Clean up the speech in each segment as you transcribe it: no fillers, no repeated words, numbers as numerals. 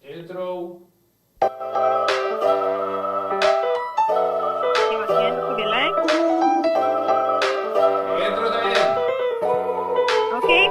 Intro. Intro ta in. Okay.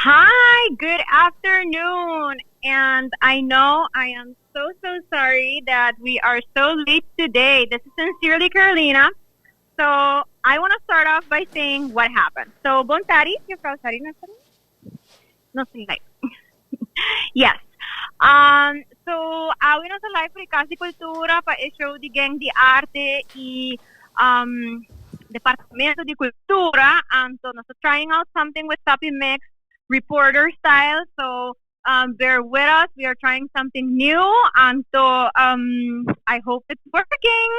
Hi, good afternoon. And I know I am so, so sorry that we are so late today. This is Sincerely Carolina. So I want to start off by saying what happened. So, bon tardi, juffrouw Sarina. No sé, like. Yes. So, awe nos a live for Cas di Cultura pa e show di Gang di Arte y Departamento di Cultura. Anto nos ta trying out something with Sapi Mix, reporter style. So, bear with us. We are trying something new. Anto, I hope it's working.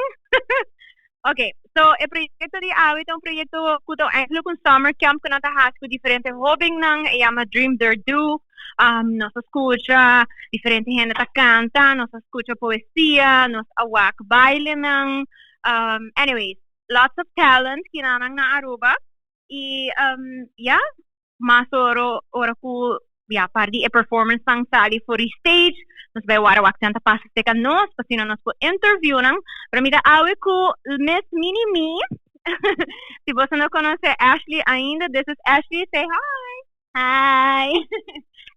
Okay, so e proyecto di awe ta un proyecto cu ta eigenlijk un summer camp cu nan ta haci cu diferente hobennan, e yama Dream Dare Do. Nos a scucha diferente hende ta canta, nos a scucha poesia, nos a wak bailenan. Anyways, lots of talent kinanan na Aruba. Y ya, mas oro ora cu ya par di e performance nan sali for di stage, nos bay wara wak ta pasa cerca nos, pa asina nos por interview nan. Pero mi ta awe cu Miss Mini Me. Si boso no conoce Ashley ainda, this is Ashley. Say hi. Hi.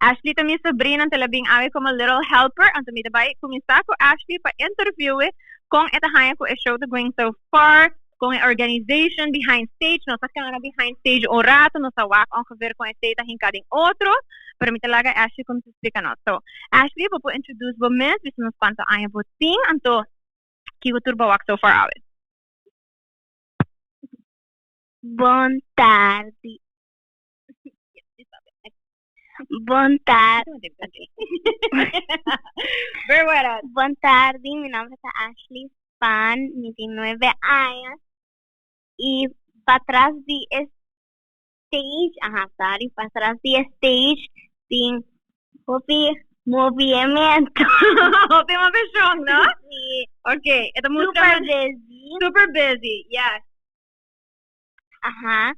Ashley ta mi sobrina, anto el a bin awe como little helper. Anto mi ta bay cuminsa cu Ashley pa interview con e ta haya cu e show ta going so far, con e organization behind stage. Nos a cana behind stage un rato, nos a wak ongeveer con e stage ta hinca den otro. Pero mi ta laga Ashley cuminsa splica nos. So, Ashley, bo por introduce bo mes, bisa nos cuanto aña bo tin, anto kico tur bo a wak so far awe? Bon tardi. Bon tardi. Very well. Bon tardi, mi nomber ta Ashley Span, mi tin 9 aña. Y patras di e stage, aha, sorry, patras di e stage tin hopi movimiento. Hopi moveshon, no? Sí. Okay, e ta mustra Super busy. Super busy, yes. Aha.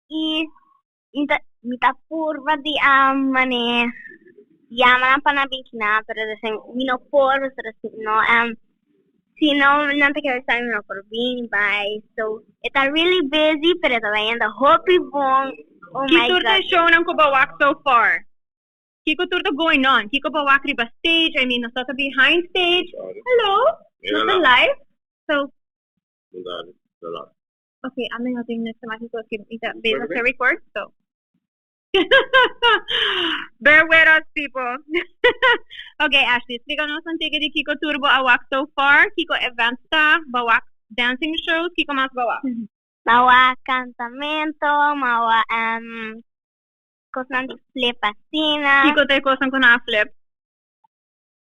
Y mi ta purba di mane yama nan pa nan bin kina, pero dicen mi no por, pero si no, si no nan ta kere sa mi no por bin, bye. So, e ta really busy, pero e ta bayendo hopi bon. Oh Ki my tur ta God. shownan ku bo wak so far? Kiko tur ta going on? Kiko bo wak riba stage? I mean, nos ta behind stage. Hello, nos ta live. So, okay, ami no tin niks te maken ku mi ta bezig te record, so. Bear with us, people. Okay, Ashley, splika nos un tiki di kiko tur bo a wak so far, kiko events ta, bo a wak dancing shows, kiko mas bo a wak? M'a wak cantamento, m'a wak cosnan di flip asina. Kiko ta e cosnan cu nan a flip?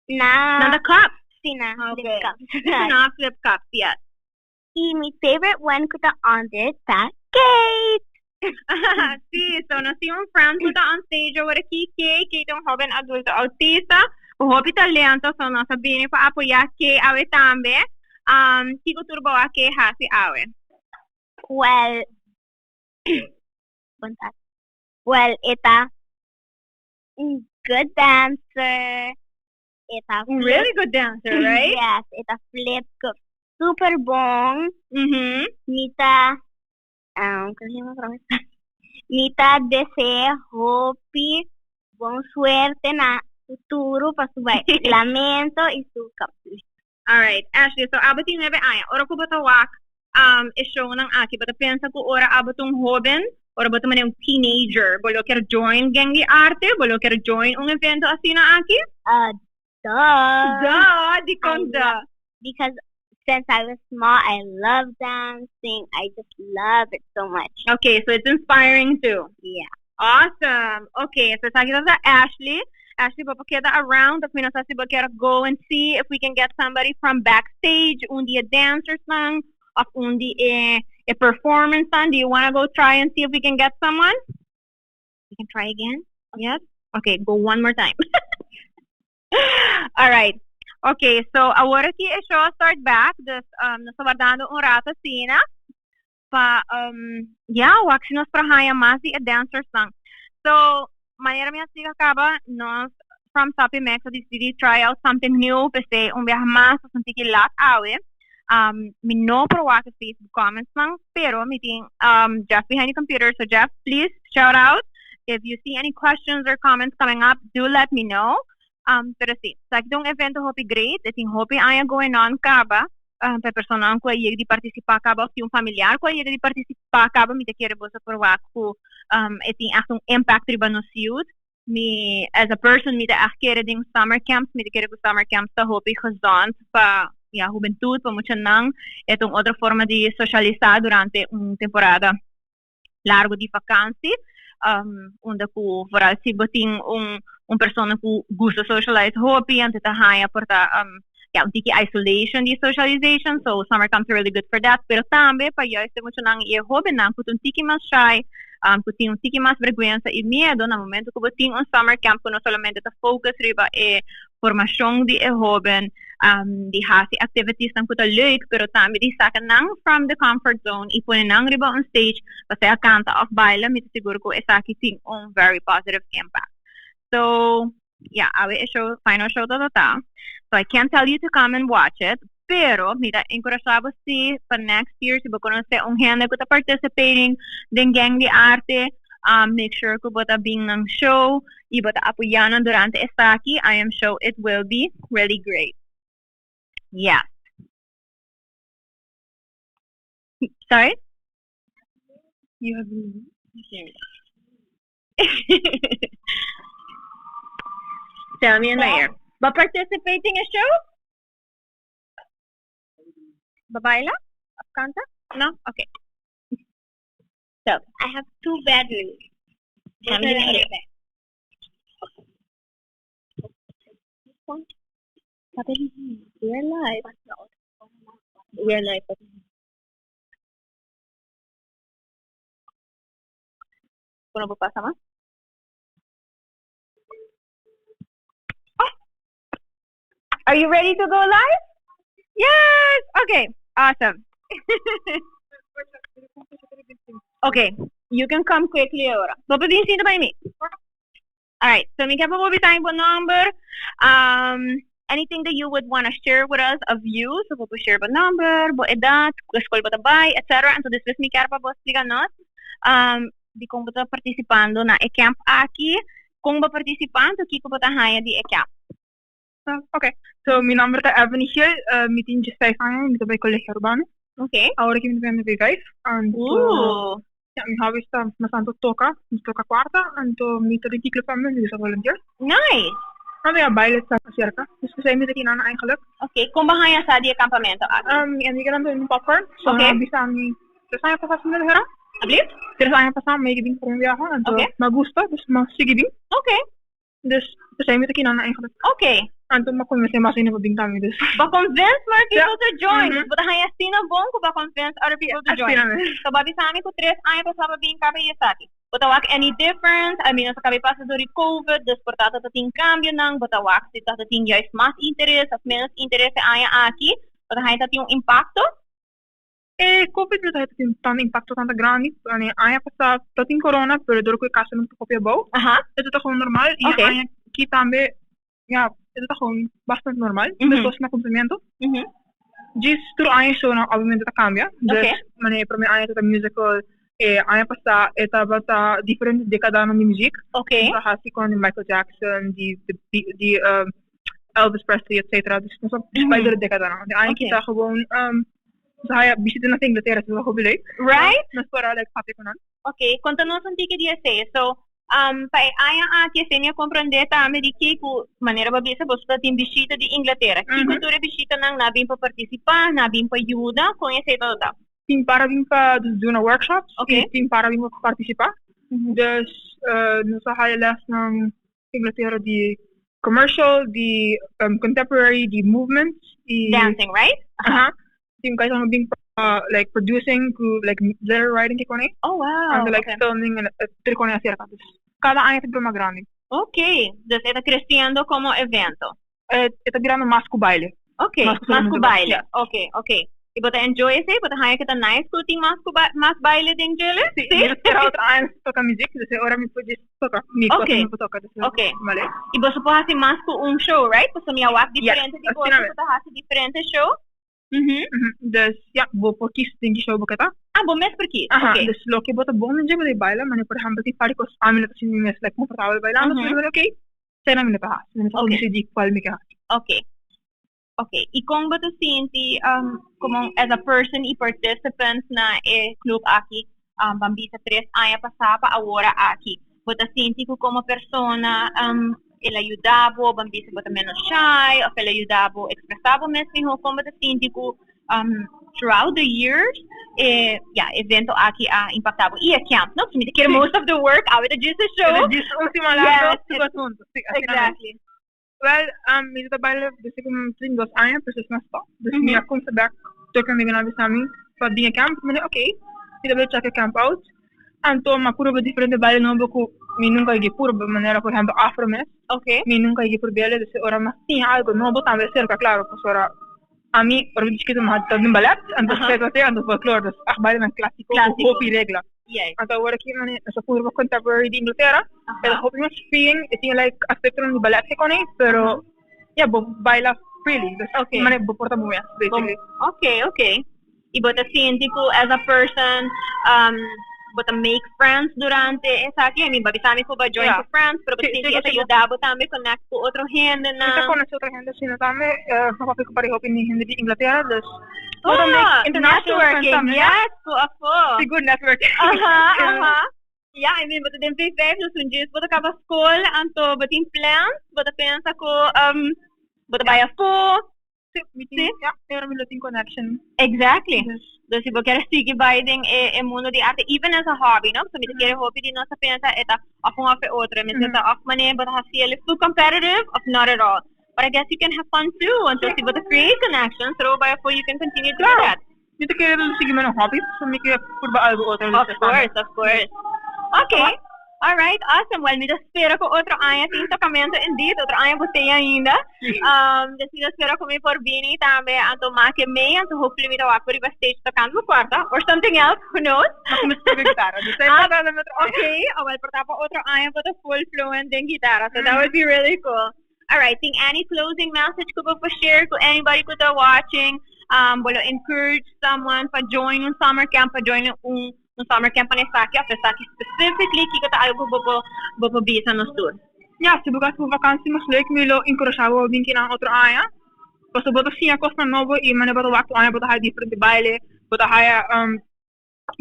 Na. Nan ta cups? Si, nan a flip cups. Nan a flip cups, yes. Y mi favorite one cu ta on there ta Kate. Si, so nos tin un friend cu ta on stage awor aki, Kate. Kate ta un hoben adulto autista cu hopi talento, so nos a bini pa apoya Kate awe tambe. Kico tur bo a Kate haci awe? Well, bon tardi. Well, e ta un good dancer. E ta Un really good dancer, right? Yes, e ta flip cup super bon. Mi ta, con se llama otra vez? Mi ta desea hopi bon suerte na futuro pa su bailamento y su cup. All right, Ashley, so abo tin 9 aña. Ora cu bo ta wak e shownan aki, bo ta pensa cu ora abo ta un hoben, ora bo ta manera un teenager, bo lo kier join Gang di Arte? Bo lo kier join un evento asina aki? Duh. Duh, dicon duh? Because Since I was small, I love dancing. I just love it so much. Okay, so it's inspiring too. Yeah. Awesome. Okay, so esaki ta Ashley. Ashley, bo keda around. Of mi no sa si bo kier go and see if we can get somebody from backstage, un di e dancers nan, of un di e performance nan. Do you want to go try and see if we can get someone? We can try again? Yes? Okay, go one more time. All right. Okay, so awor aki e show start back. Dus nos ta wardando un rato asina. Pa ja, wak si nos por haya mas di e dancers nan. So, manera mi a splica caba, nos from Sapi Mex a decidi try out something new, p'esey un biaha mas nos un tiki lat awe. Mi no por wak e Facebook comments nan, pero mi tin Jeff behind the computer, so Jeff, please shout out if you see any questions or comments coming up, do let me know. Pero si, esaki ta un evento hopi great, e tin hopi aña going on caba. Pa e personanan ku a yega di partisipá kaba òf tin un familiar ku a yega di partisipá kaba, mi ta kere boso por wak ku e tin ègt un impact riba nos youth. Mi as a person mi ta ègt kere den summer camps, mi ta kere ku summer camps ta hopi gezond pa ya hubentut, pa muchanan. E ta un otro forma di sosialisá durante un temporada largo di vakansi, unda ku vooral si bo tin un persona ku gusta socialize hopi, anto ta haña por ta ya un tiki isolation di socialization, so summer camps are really good for that, pero tambe pa juist e muchanan i e hobennan ku ta un tiki mas shy, ku tin un tiki mas bergwensa i miedo, na momento ku bo tin un summer camp ku no solamente ta focus riba e formashon di e hoben, di hasi activitiesnan ku ta leuk, pero tambe di saka nan from the comfort zone i pone nan riba un stage pa sea kanta òf baila, mi ta sigur ku esaki tin un very positive impact. So, ya, awe e show, final show ta ta. So I can't tell you to come and watch it, pero mi ta enkurashá bo si pa next year si bo konosé un hende ku ta participating den Gang di Arte, make sure ku bo ta bin nan show i bo ta apoyá nan durante esaki. I am sure it will be really great. Yes. Sorry? You have been. Tell me in my ear. Bo participating a show? Bo baila? Of kanta? No? Okay. So, I have two bad news. Tell Both me are the really idea. bad. We're live. We're live. Kon bo pasa mas? Oh! Are you ready to go live? Yes! Okay, awesome. Okay, you can come quickly ahora. Bo por bin sinta by mi. All right, so mi ke pa bo bisa bo number. Anything that you would want to share with us of you, so bo por share bo number, bo edad, kua skol bo ta bai, etc. Anto despues mi kier pa bo splika nos di kon bo ta partisipando na e camp aki, kon bo partisipá, anto kiko bo ta haña di e camp. Ok, so mi nomber ta Ebony Gil, mi tin 16 aña y mi ta bay Colegio Urbano. Awor aki mi ta bay MV5. Anto, ja, mi hobbies ta mas tanto toca, mi ta toca cuarta, anto mi ta den Kiklo Family, mi gusta volunteer. Nice! Anto ja, baile ta cerca. Dus p'esei mi ta kinan eigenlijk. Ok, con bo haña sa di e campamento aki? Mi amiganan ta bini popcorn, so nan a bisa mi 3 aña pasa si mi no ta hera. Ablief? 3 aña pasa mi a bin prome biaha, anto mi a gusta, dus mi a sigui bin. Dus p'esei mi ta kinan eigenlijk. Anto mi a convence mas hende pa bin tambe dus. Bo a convince more people to join. Dus bo ta haña asina bon ku bo a convince other people to join. Asina mes. So bo a bisa mi ku 3 aña pasá bo a bin kaba i esaki. Bo ta wak any difference? I mean, nos a kaba pasa dor di COVID, dus por ta ta tin kambionan. Bo ta wak si ta tin juist mas interes of menos interes e aña aki. Bo ta haña ta tin un impacto? E COVID no ta tin tanto impacto tanto grandi. Aña pasá ta tin corona, pero dor ku e kasonan ta hopi abou. Esto ta gewoon normal. I aña aki tambe, ja, esto ta gewoon bastante normal. Despues na cumplimiento. Djis tur aña shownan obviamente ta cambia. Dus manera e prome aña ta musical, e aña pasá e tabata diferente decadanan di muziek. Nos a hasi con di Michael Jackson, di Elvis Presley, etc. Dus nos a bai door de decadanan. De aña aki ta gewoon nos a haya bishita na Inglaterra, so ta hopi leuk. Right? Nos por a like papia cu nan. Ok, conta nos un tiki di esey. So, Pa e aña aki esei mi a komprondé tambe di ki ku manera bo a bisa boso ta tin bishita di Inglatera. Kiko tur e bishitanan nan a bin pa partisipá, nan a bin pa yuda? Kon esei tabata? Tin para bin pa duna workshops i tin para bin pa partisipá. Dus nos a haya lèsnan Inglatera di commercial, di contemporary, di movement i. Dancing, right? Aha. Tin kai tambe bin pa like producing ku like letter writing ke kone. Oh wow. Anto like filming en tur kone aserka. Dus kada aña ta bira mas grandi. Ok, dus e ta creciendo como evento. E ta birando mas ku baile. Ok, mas ku baile. Ok, ok. I bo ta enjoy esei? Bo ta haña ku ta nice ku tin mas ku mas baile den djele? Si, mi ta spera otro aña nos toka muzik, dus e ora mi por djis toka mi kos mi por toka. Ok. I boso por hasi mas ku un show, right? Pasobra mi a wak diferente di boso ku ta hasi diferente show. Dus ya, bo por kis den ki show bo ke ta. Ah, bo mes por kis, ok. Dus loke bo ta bon den dje bo ta baila, mane por ehempel tin par di kos ami no ta sinti mi mes like komfortabel bailando, so mi ta ok, esei mi no ta hasi, mi no ta disidí kual mi ke hasi. Ok, ok. I kon bo ta sinti komo as a person i participant na e club aki, ban bisa tres aña pasá pa awor aki? Bo ta sinti ku komo persona el a yuda bo, ban bisa bo ta menos shy òf el a yuda bo ekspresá bo mes mihó? Kon bo ta sinti ku throughout the years e ya evento aki a impaktá bo? I e camp, no? Mi ta kere most of the work awe ta djis e show. E ta djis un siman largo tur asuntu. Exactly. Wel, mi ta baila desde ku mi tin 2 aña, pues es na stop. Dus mi a kumsa bek tur mi a bisa mi pa bin e camp. Mi di ok, mi ta bai check e camp out. Anto mi a purba diferente baile nobo ku mi nunka a purba, manera por ehempel afro mes. Mi nunka a purba, dus ora mi a siña algo nobo tambe cerca, claro, pasobra ami ora mi chikitu mi ta den ballet, anto anto folklore, dus echt bailenan klasiko ku hopi regla. Anto awor aki nos a purba contemporary di Inglatera, e ta hopi mas freeing, e tin like aspectonan di ballet kone, pero ya bo baila freely, dus manera bo por ta bo mes basically. Ok. I bo ta sinti ku as a person bo ta make friends durante esaki? I mean, bo a bisa mi ku bo a join ku friends, pero bo ta sinti e ta yuda bo tambe connect ku otro hendenan? Mi ta konosé otro hende asina tambe, mi papia ku pari hopi hende di Inglatera, dus bo ta make international friends tambe. Networking, yes, ku afó. Sigur networking. Aha. Ja, I mean, bo ta den V5, dus un djis bo ta kaba skol, anto bo tin plans, bo ta pensa ku bo ta bai afó. Si, mi tin, ja, pero mi lo tin connection. Exactly. Dus si bo kier sigui bai den e mundo di arte, even as a hobby, no? So mi ta kere hopi di nos ta pensa e ta of un of e otro. Mi ta of manera bo ta hasi el full competitive of not at all. But I guess you can have fun too. Anto si bo ta create connections, pero bai afó you can continue to do that. Mi ta kere sigui mi hobby, so mi ke purba algo otro. Of course, of course. Okay. All right, awesome. Well, mi ta spera ku otro aña tin tocamento indeed. Otro aña bo t'ei ainda. Dus mi ta spera ku mi por bini tambe anto make mei, anto hopefully mi ta wak por riba stage tocando bo cuarta or something else, who knows. Ma mi toca guitarra. Dus ah, otro aña. Okay, oh, well, por ta pa otro aña bo ta full fluent den guitarra. So that would be really cool. All right, tin any closing message ku bo por share ku anybody ku ta watching? Bo lo encourage someone pa join un summer camp, pa join un summer camp pa esaki of esaki specifically, kiko ta algo ku bo por bisa nos tur? Ja, si bo ke vakantie mas leuk, mi lo enkurashá bo bin kinan otro aña. Pasobra bo ta siña kosnan nobo i manera bo ta wak aña bo ta haya diferente baile, bo ta haya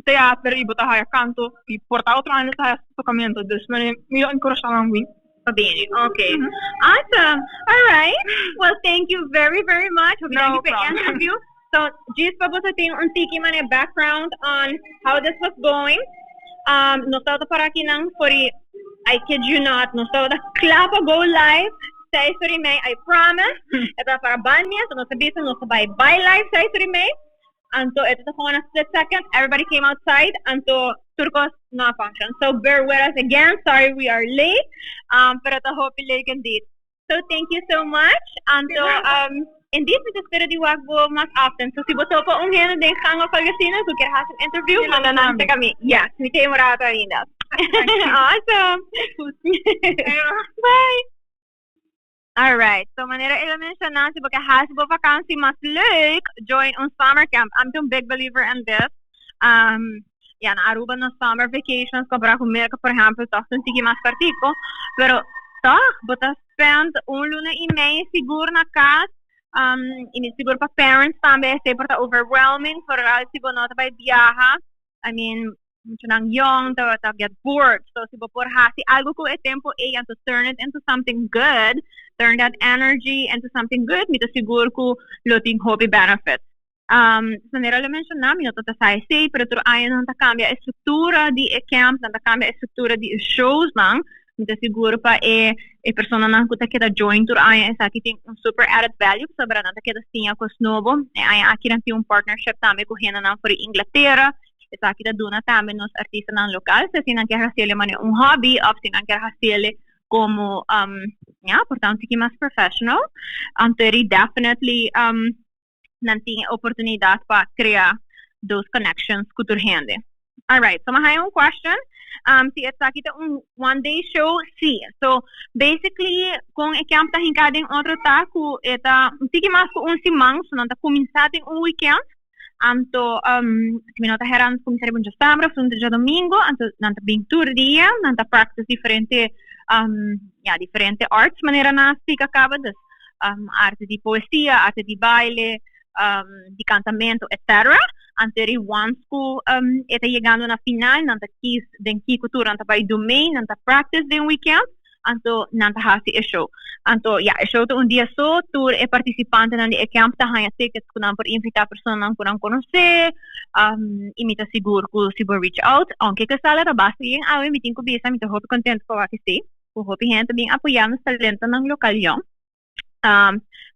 teater i bo ta haya kanto i por ta otro aña bo ta haya tocamento. Dus mi lo enkurashá nan bin. Pa bini. Okay. Awesome. All right. Well, thank you very, very much. Hope No thank you for problem. interview. So, just pa bo tin un tiki mane background on how this was going. Nos tabata para akinan for i, I kid you not, nos tabata kla pa go live 6:30, I promise. E tabata para ban mes, nos a bisa nos a bai bai live 6:30. Anto e tabata gewoon a split second, everybody came outside, anto tur kos no a function. So bear with us again, sorry we are late, pero ta hopi leuk indeed. So thank you so much. Anto, indeed, mi ta spera di wak bo mas often. So si bo topa un hende den gang of algo asina, ku kier hasi un interview, manda nan serka mi. Yes, mi ta un rato ainda. Awesome. Bye. All right. So manera el a menshoná, si bo ke hasi bo vakantie mas leuk, join un summer camp. I'm a big believer in this. Ja, na Aruba nos summer vacations, kompará ku Merka, por ehèmpel, toch un tiki mas kòrtiku. Pero toch, bo ta spend un luna i mei sigur na kas. I mi sigur pa parents tambe, esei por ta overwhelming, vooral si bo no ta bai viaha. I mean, Muchanan young ta get bored. So si bo por hasi algo ku e tempo ei and to turn it into something good, turn that energy into something good, mi ta sigur ku lo tin hopi benefits. Manera el a menshoná, mi no ta sa esei, pero tur aña nan ta kambia e struktura di e camp, nan ta kambia e struktura di e shows nan. Mi ta sigur pa e e personanan ku ta keda join tur aña esaki tin un super added value, pasobra nan ta keda siña kos nobo. E aña aki nan tin un partnership tambe ku hendenan for di Inglatera. Esaki ta duna tambe nos artistanan lokal, si nan kier hasiel manera un hobby òf si nan kier hasiel komo ya, por ta un tiki mas professional. Anto definitely nan tin oportunidat pa krea those connections ku tur hende. All right, so I have un question. Si esaki ta un one day show, si. So basically, kon e camp ta hinká den otro ta ku e ta un tiki mas ku un siman, so nan ta kuminsá den un weekend. Anto, si mi no ta hera, kuminsá riba un djasabra, òf un djadumingu, anto nan ta bin tur dia, nan ta practice diferente ya, diferente arts manera nan splika kaba, dus arte di poesia, arte di baile, di kantamentu, etc. Anto ri once ku e ta yegando na final, nan ta kies den kiko tur nan ta bai domain, nan ta practice den weekend, anto nan ta hasi e show. Anto, ja, e show ta un dia so, tur e partisipantenan di e camp ta haña tickets ku nan por invitá personanan ku nan konosé, i mi ta sigur ku si bo reach out, aunke ku sala ta basta yen awe, mi tin ku bisa, mi ta hopi kontentu pa wak esei, ku hopi hende bin apoyá nos talentonan lokal yòn.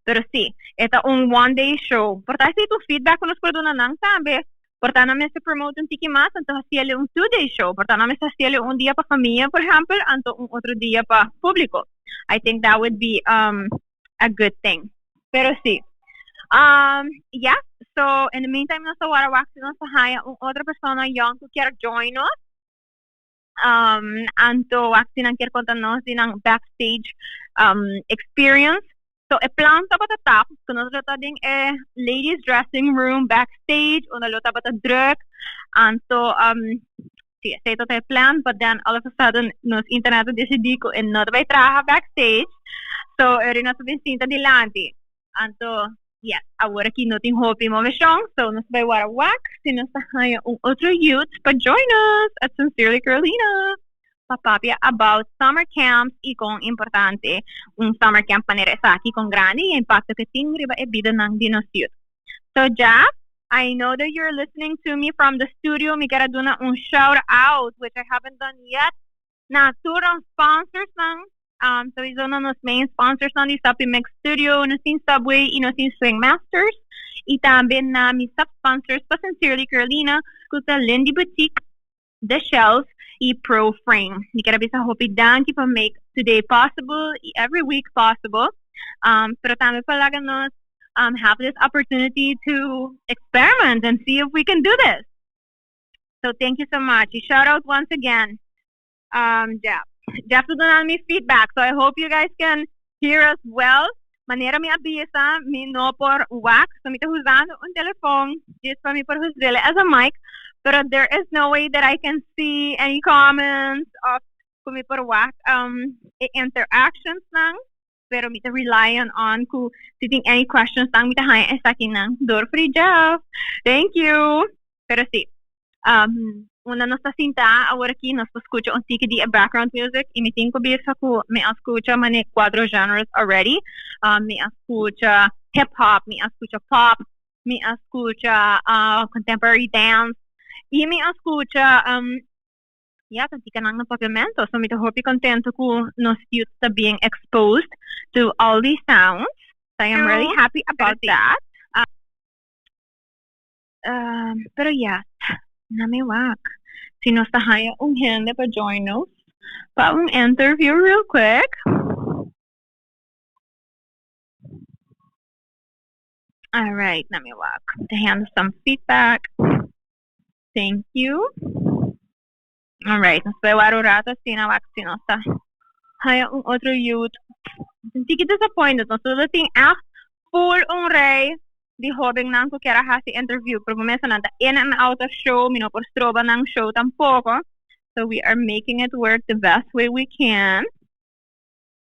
Pero si, e ta un one day show. Por ta esei ta un feedback ku nos por duna nan tambe. Por ta nan mester promote un tiki mas, anto hasiel un 2-day show. Por ta nan mester hasiel un dia pa famia, por ehèmpel, anto un otro dia pa públiko. I think that would be a good thing. Pero si. Yeah, so in the meantime, nos ta warda wak si nos ta haña un otro persona young ku kier join us. Anto wak si nan kier konta nos di nan backstage experience. So e plan tabata ta ku nos lo ta den e ladies dressing room backstage, unda lo tabata druk. Anto si, esei tabata e plan, but then all of a sudden nos internet a desidí ku e no ta bai traha backstage. So eri nos a bin sinta dilanti. Anto, yes, awor aki no tin hopi moveshon, so nos bai warda wak si nos ta haña un otro youth pa join us at Sincerely Carolina pa papia about summer camps i kon importante un summer camp manera esaki, kon grandi e impakto ku tin riba e bidanan di nos youth. So Jeff, I know that you're listening to me from the studio. Mi ke duna un shout out, which I haven't done yet, na tur nos sponsors nan. Sowieso na nos main sponsors nan di Sappy Mix Studio, nos tin Subway i nos tin Swing Masters. I tambe na mi sub-sponsors pa Sincerely Carolina, ku ta Lindy Boutique, The Shells i Pro Frame. Mi ke bisa hopi danki pa make today possible i every week possible. Pero tambe pa laga nos have this opportunity to experiment and see if we can do this. So thank you so much. Shout out once again, Jeff. Jeff ta duna mi feedback, so I hope you guys can hear us well. Manera mi a bisa, mi no por wak, so mi ta usando un telefòn, just pa mi por us'é as a mic, pero there is no way that I can see any comments òf ku mi por wak interactions nan, pero mi ta relying on ku si tin any questions nan mi ta haña esakinan dor di Jeff. Thank you. Pero si, unda nos ta sinta awor aki nos ta skucha un tiki di background music i mi tin ku bisa ku mi a skucha mane kuater genres already. Mi a skucha hip hop, mi a skucha pop, mi a skucha contemporary dance i mi a skucha ya, kantikanan na papiamento. So mi ta hopi kontentu ku nos youth ta being exposed to all these sounds. So I am really happy about that. Pero yes, laga mi wak si nos ta haña un hende pa join us pa un interview real quick. All right, laga mi wak. To hand some feedback. Thank you. All right, nos bai warda un ratu asina wak si nos ta haña un otro youth. Un tiki disappointed. Nos tin echt full un rei di hóbennan ku kier hasi interview. Pero nan ta in and out of show, mi no por stroba nan show tampoko. So we are making it work the best way we can.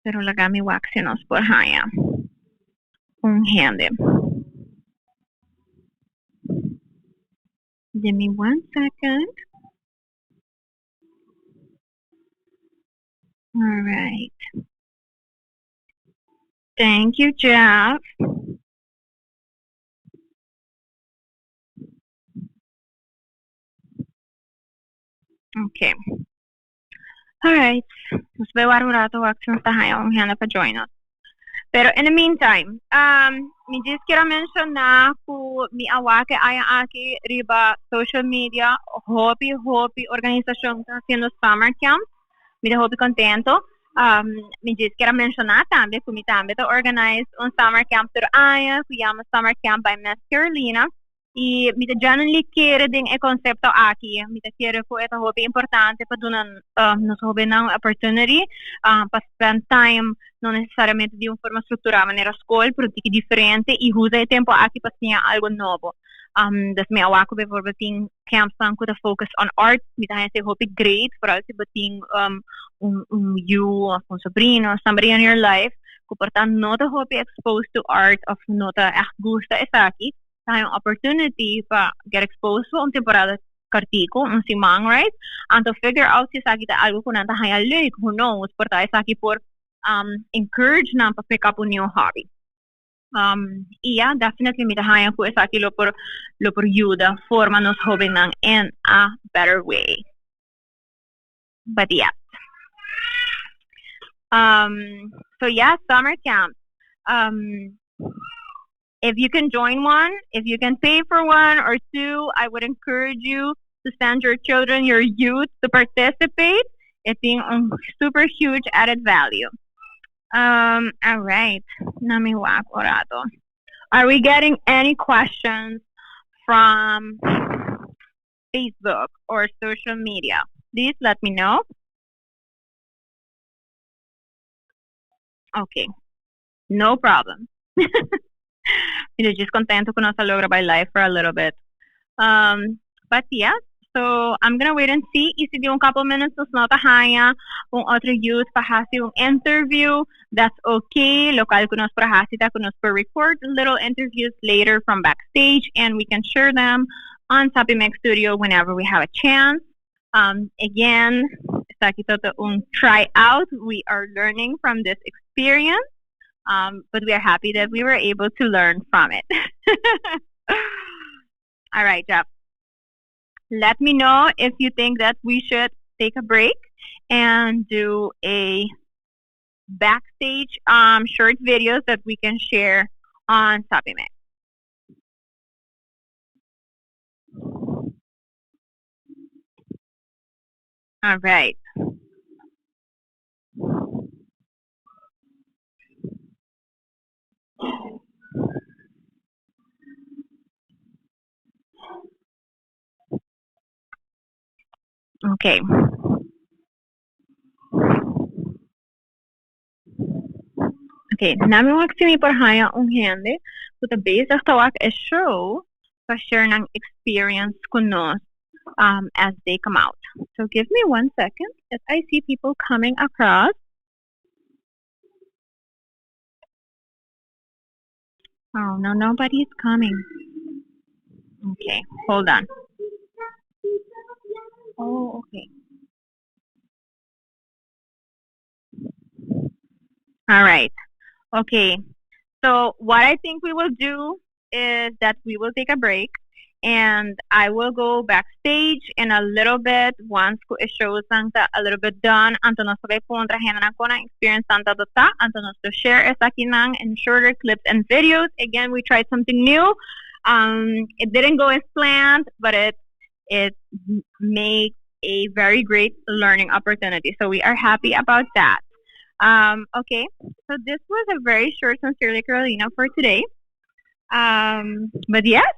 Pero laga mi wak si nos por haña un hende. Give me one second. All right. Thank you, Jeff. Okay. All right. Nos ta bay warda un rato wak si nos ta haya un hende pa join us. Pero in the meantime, mi djis kier a menciona cu mi a wak e aña aki riba social media hopi hopi organisacion ta haciendo summer camp. Mi ta hopi contento. Mi djis kier a menciona tambe cu mi tambe ta organize un summer camp tur aña cu yama Summer Camp by Miss Carolina. Y mi ta genuinely kere den e concepto aki. Mi ta kere cu e ta hopi importante pa duna nos hobennan un opportunity pa spend time, no necesariamente di un forma structura manera scol, pero tiki diferente y usa e tempo aki pa siña algo nobo. Dus mi a wak cu bijvoorbeeld tin campsnan cu ta focus on art, mi ta haña esey hopi great, vooral si bo tin un yu of un sobrino, somebody in your life cu por ta no ta hopi exposed to art of no ta echt gusta esaki, ta haña un opportunity pa get exposed pa un temporada cortico, un siman, right? Anto figure out si esaki ta algo cu nan ta haña leuk, who knows, por ta esaki por encourage nan pa pick up un new hobby. Y ya, definitely mi ta haña cu esaki lo por yuda forma nos hobennan in a better way. But yeah. So yeah, summer camp. If you can join one, if you can pay for one or two, I would encourage you to send your children, your youth to participate. It's a super huge added value. All right. Laga mi wak un rato. Are we getting any questions from Facebook or social media? Please let me know. Okay, no problem. Just contento cu nos a logra bay live for a little bit. But yeah, so I'm gonna wait and see. Y si den un couple minutes nos no ta haya un otro youth pa haci un interview, that's okay. Loke cu nos por haci ta cu nos por record little interviews later from backstage and we can share them on Sapi Mix Studio whenever we have a chance. Again, esaki ta un try out. We are learning from this experience, but we are happy that we were able to learn from it. All right, Jeff. Let me know if you think that we should take a break and do a backstage short videos that we can share on Sapi Mix. All right. Okay. Okay, now mi wak si mi por haya un hende cu ta bezig ta wak e show pa share nan experience cu nos as they come out. So give me one second as I see people coming across. Oh, no, nobody's coming. Okay, hold on. Oh, okay. All right. Okay. So what I think we will do is that we will take a break and I will go backstage in a little bit once e show ta a little bit done. Anto nos bay puntra hendenan con nan experience tabata. Anto nos share esakinan in shorter clips and videos. Again, we tried something new. It didn't go as planned, but it made a very great learning opportunity. So we are happy about that. Okay, so this was a very short Sincerely Carolina for today. But yes.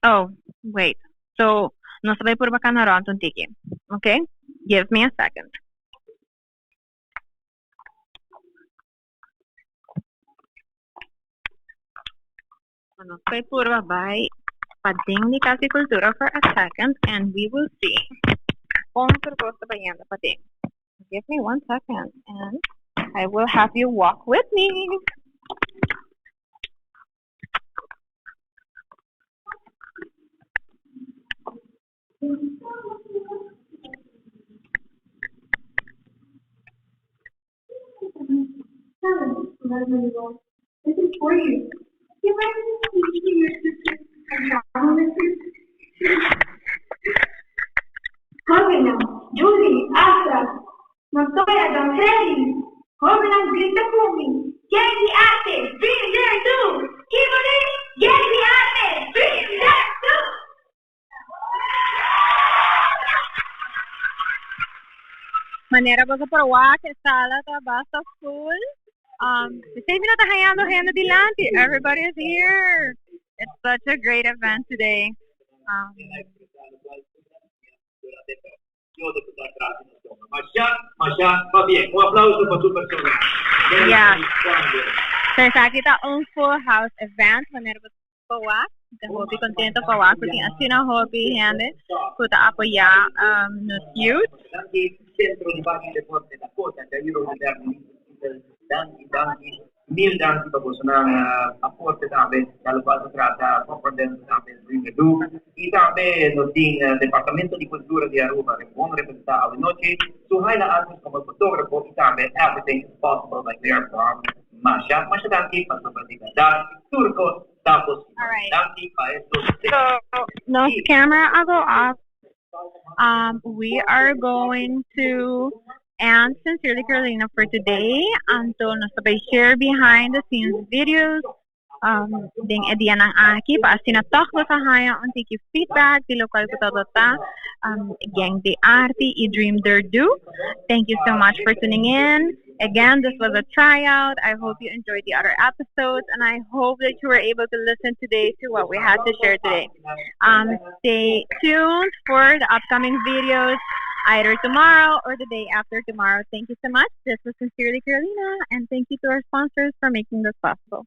Oh, wait. So, nos ta bay purba cana rond un tiki. Okay? Give me a second. Nos ta bay purba bay paden di Cas di Cultura for a second and we will see. Con tur cos ta bayendo paden. Give me one second and I will have you walk with me. Husband This is for you. You might be to your sister and travel with her. Hóbennan, Julie, Astra, Montoya, Don Freddy. Hóbennan, grita ku mi. Gang di Arte, Dream There Do. Keep on it. Gang di Arte, Dream There Do. Manera bo por wak, e sala ta basta full. Seis minuut hayando hende dilanti. Everybody is here. It's such a great event today. Masha, pabien. Un aplauso pa su persona. Yeah. So esaki ta un full house event. Manera bo por wak. Ta hopi kontentu pa wak. Tin asina hopi hende ku ta apoyá nos youth. Sentro di Baki Deporte Dakota, Jairo Moderno, danki, danki, mil danki pa boso aporte tambe, pa loke ta trata komprondé tambe Dream i tambe nos tin Departamento di Kultura di Aruba, bon representá anochi, Suhaila Alves komo fotógrafo i tambe Everything is Possible by Claire Brown. Masha, masha danki pa su presentashon. Turco, tapos, All right. Danki pa esaki. So, nos camera a go off. We are going to end Sincerely Carolina for today. Anto nos ta bai share behind the scenes videos. Den e dianan aki pa asina toch bo ta haya un tiki feedback di loke ku ta Gang di Arte i Dream There Do. Thank you so much for tuning in. Again, this was a tryout. I hope you enjoyed the other episodes, and I hope that you were able to listen today to what we had to share today. Stay tuned for the upcoming videos either tomorrow or the day after tomorrow. Thank you so much. This was Sincerely Carolina, and thank you to our sponsors for making this possible.